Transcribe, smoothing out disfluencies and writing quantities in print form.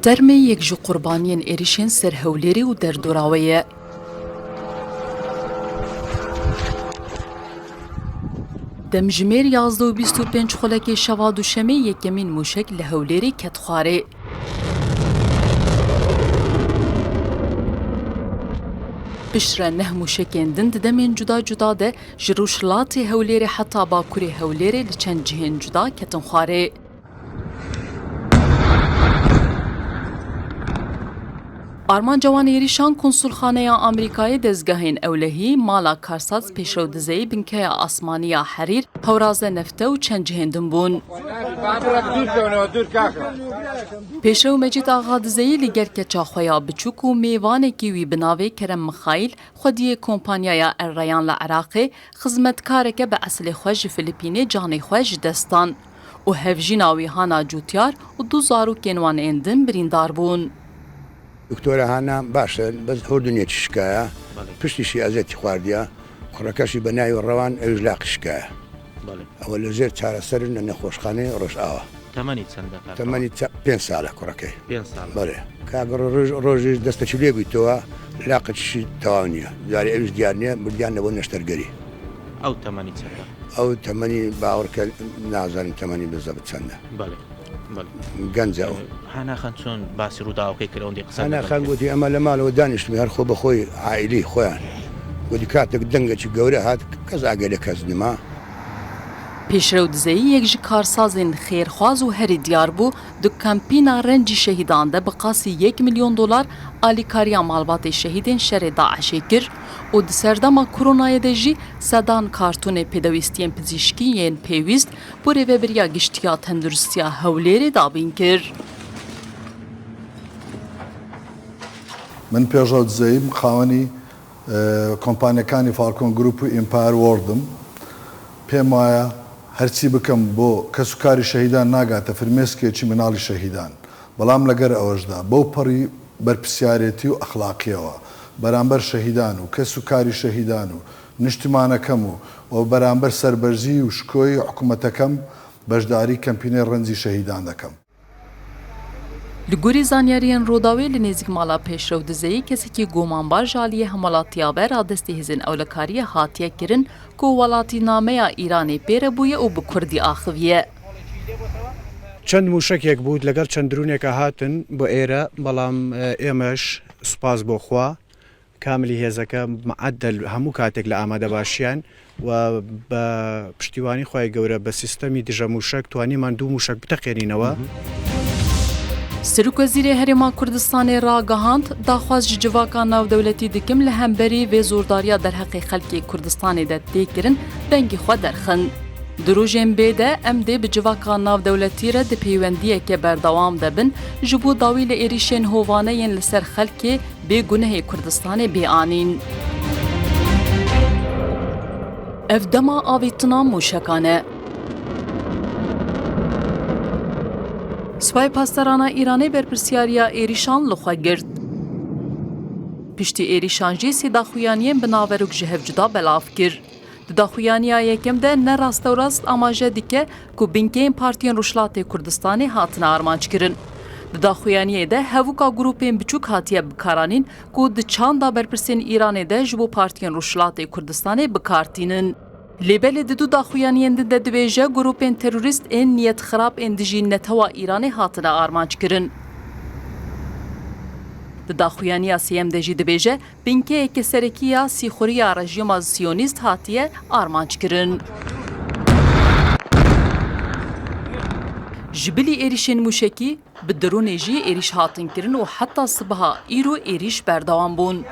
Termê yek ji qurbaniyên êrişên ser Hewlêrê û derdora wê ye. Demjimêr 11 û 25 xulekê şeva duşemê yekemîn mûşek li Hewlêrê ket xwarê. Piştre neh mûşekên din di demên cuda cuda de ji rojhilatê Hewlêrê heta bakurê Hewlêrê li çend cihên cuda ketin xwarê. Armanca wan êrîşan Konsulxaneya Amerîkayê, dezgehên ewlehî, mala karsaz Pêşrew Dizeyî, binkeya asmanî ya Herîr, Hewraze Nefte û çend cihên din bûn. Pêşrew Mecîd Axa Dizeyî li gel keça xwe ya biçûk û mêvanekî wî bi navê Kerem Mixayîl, xwediyê kompanyaya El Reyan li Iraqê, xizmetkareke bi eslê xwe ji Filipînê canê xwe ji dest dan û hevjîna wî Hana Cûtyar û du zarokên wan ên din birîndar bûn. Doktora Hana, Baş e, bes hordunê çi şikaya, piştî şî ezêtî xwardiya, kurekeşî bi navê Rewan ewî ji laqî şikaya. Ew li jêr çareser in li nexweşxaneyê Rojava. Temenî çend e kaka? Temenî pênc sal e kurekey. Pênc sal e. Belê. Kak roj rojê ji deste çi lê bû towa laqê çi tewaw niye. Carê ewî diyar niye birdiyan ne bo neştergerî. Ew temenî çend e? Ew temenî bawer ke nazanim temenî bi zebit çend e. Belê. Belê. Genc e ew. Hana xan çon basî rûdawekê kir ewndê qise Hana xan gotî ema li mala daniştibî her xwe bi xwe aîlî xweyan. Gotî katek dengekî gewre hat kes agê li kes nima. Pêşrew Dizeyî yek ji karsazên xêrxwaz û herî diyar bû, di kempîna Rencî Şehîdan de bi qasî yek milyon dolar alîkariya malbatê şehîdên şerê DAIŞ'ê kir û di serdema koronayê de jî sedan kartonê pêdewîstiyên pizîşkî yên pêwîst bo Rêveberiya Giştî ya Tenduristiya Hewlêrê dabîn kir. Min Pêşrew Dizeyî xawenî کۆمپانیەکانی فاڵکۆن گروپ و ئیمپایەر وۆرڵدم، پێم وایە هەرچی بکەم بۆ کەس و کاری شەهیدان ناگاتە فرمێسکێکی مناڵی شەهیدان، بەڵام لەگەر ئەوەشدا بەو پەڕی بەرپسیارێتی و ئەخلاقیەوە بەرامبەر شەهیدان و کەس و کاری شەهیدان و نیشتمانەکەم و و بەرامبەر سەربەرزی و شکۆی حکومەتەکەم بەشداری کەمپینەی ڕەنجی شەهیدان دەکەم. Li gorî zanyariyên Rûdawê li nêzîk mala Pêşrew Dizeyî kesekî gumanbar ji aliyê hemwelatiya ve radestî hêzên ewlekariyê hatiye kirin ku welatînameya Îranê pê re bûye û bi kurdî axiviye. Çend mûşekek bû لەگەڵ چەند درونێکا هاتن بۆ ئێرە بەڵام ئێمەش سوپاس بۆ خوا کاملی هێزەکە معەدەل هەموو کاتێک لە ئامادەباشیان و بە پشتیوانی خوای گەورە بە سیستەمی دژە موشەک توانیمان دوو موشەک بتەقێنینەوە. Serokwezîrê Herêma Kurdistanê ragihand, Daxwaz ji civaka navdewletî dikim li hemberî vê zordariya derheqê xelkê Kurdistanê de tê kirin dengê xwe derxin. Di rojên bê de em dê bi civaka navdewletî re di peywendiyeke berdewam de bin ji bo dawî li êrîşên hovane yên li ser xelkê Bê gunehê Kurdistanê bê anîn. Ev dema avêtina mûşekan e. Supayê Pasdarana Îranê berpirsyariya êrîşan li xwe girt. Piştî êrîşan jî sê daxuyaniyên bi naverok ji hev cuda belav kir. Di daxuyaniya yekem de ne rastewrast amaje dike ku binkeyên partiyên Rojhilatê Kurdistanê hatine armanckirin. Di daxuyaniyê de hevoka grûpên biçûk hatiye bikaranîn ku di çanda berpirsên Îranê de ji bo partiyên Rojhilatê Kurdistanê bikar tînin. Lêbelê di du daxuyaniyên din de dibêje grûpên terorîst ên niyetxirab ên dijî netewa Îranê hatine armanckirin. Di daxuyaniya sêyem de jî dibêje Binkeyeke serekî ya sîxuriya rejîma Siyonîst hatiye armanckirin. Ji bilî êrîşên mûşekî, bi dronê jî êrîş hatin kirin û heta sibeha îro êrîş berdewam bûn.